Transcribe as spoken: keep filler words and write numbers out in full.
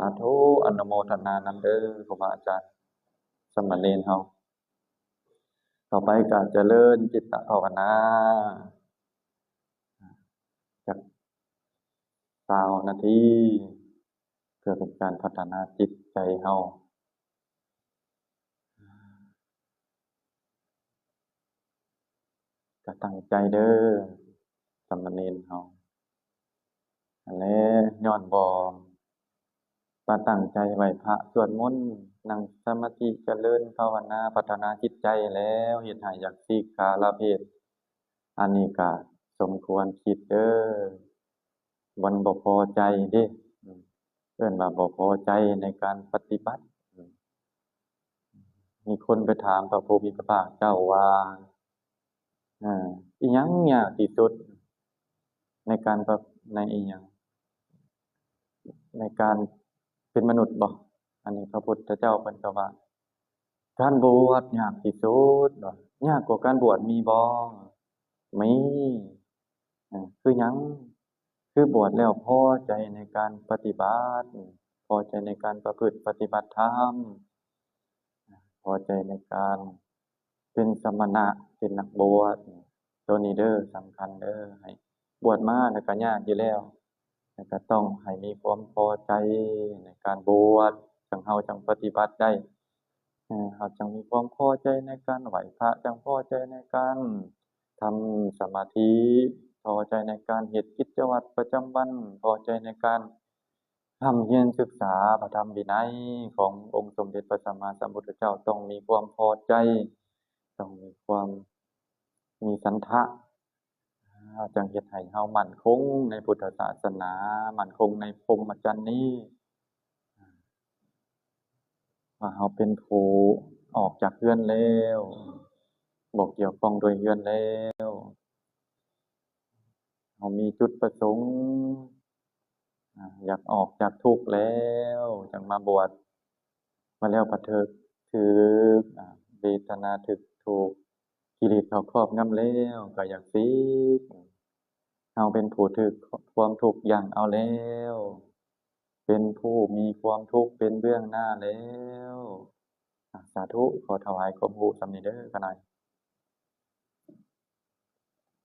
าธุ อนุโมทนานำเด้อครูบาอาจารย์ สามเณรเฮา ต่อไปก็เจริญจิตตภาวนา จักซาวนาที เพื่อเป็นการพัฒนาจิตใจเฮา ก็ตั้งใจเด้อ สามเณรเฮา อันแล ย้อนบ่มาตั้งใจไหว้พระ สวดมนต์ นั่งสมาธิ เจริญภาวนา พัฒนาจิตใจแล้ว เฮ็ดให้อยากสิกขาลาเพศ อันนี้ก็สมควรคิดเด้อ มันบ่พอใจเด้ อืม เอิ้นว่าบ่พอใจในการปฏิบัติ อืม มีคนไปถามพระผู้มีพระภาคเจ้าว่า อ่า อิหยังยากที่สุด ในการประ ในอิหยัง ในการเป็นมนุษย์บ่ อันนี้พระพุทธเจ้าเพิ่นก็ว่า การบวชยากที่สุดว่ะ ยากกว่าการบวชมีบ่ มี อ่า คือหยัง คือบวชแล้วพอใจในการปฏิบัติ พอใจในการประพฤติปฏิบัติธรรม พอใจในการเป็นสมณะ เป็นนักบวช ตัวนี้เด้อ สำคัญเด้อ ให้บวชมาแล้วก็ยากอยู่แล้ว แล้วก็ต้องให้มีความพอใจในการบวช จั่งเฮาจั่งปฏิบัติได้ เออ เฮาจั่งมีความพอใจในการไหว้พระ จั่งพอใจในการทำสมาธิ พอใจในการเฮ็ดกิจวัตรประจำวัน พอใจในการร่ำเรียนศึกษาพระธรรมวินัยขององค์สมเด็จพระสัมมาสัมพุทธเจ้า ต้องมีความพอใจ ต้องมีความมีฉันทะ อ่า จั่งเฮ็ดให้เฮามั่นคงในพุทธศาสนา มั่นคงในพรหมจรรย์นี้ ว่าเฮาเป็นผู้ออกจากเฮือนแล้ว บ่เกี่ยวข้องด้วยเฮือนแล้ว เฮามีจุดประสงค์ อ่า อยากออกจากทุกข์แล้ว จั่งมาบวช มาแล้วก็ถืก ถืก อ่า เวทนาถืกทุกข์ กิเลสเขาครอบงำแล้ว ก็อยากสิก เฮาเป็นผู้ถืกความทุกข์ยั้งเอาแล้ว เป็นผู้มีความทุกข์เป็นเบื้องหน้าแล้ว อ่า สาธุ ขอถวายความรู้ส่ำนี้เด้อ ขะน้อย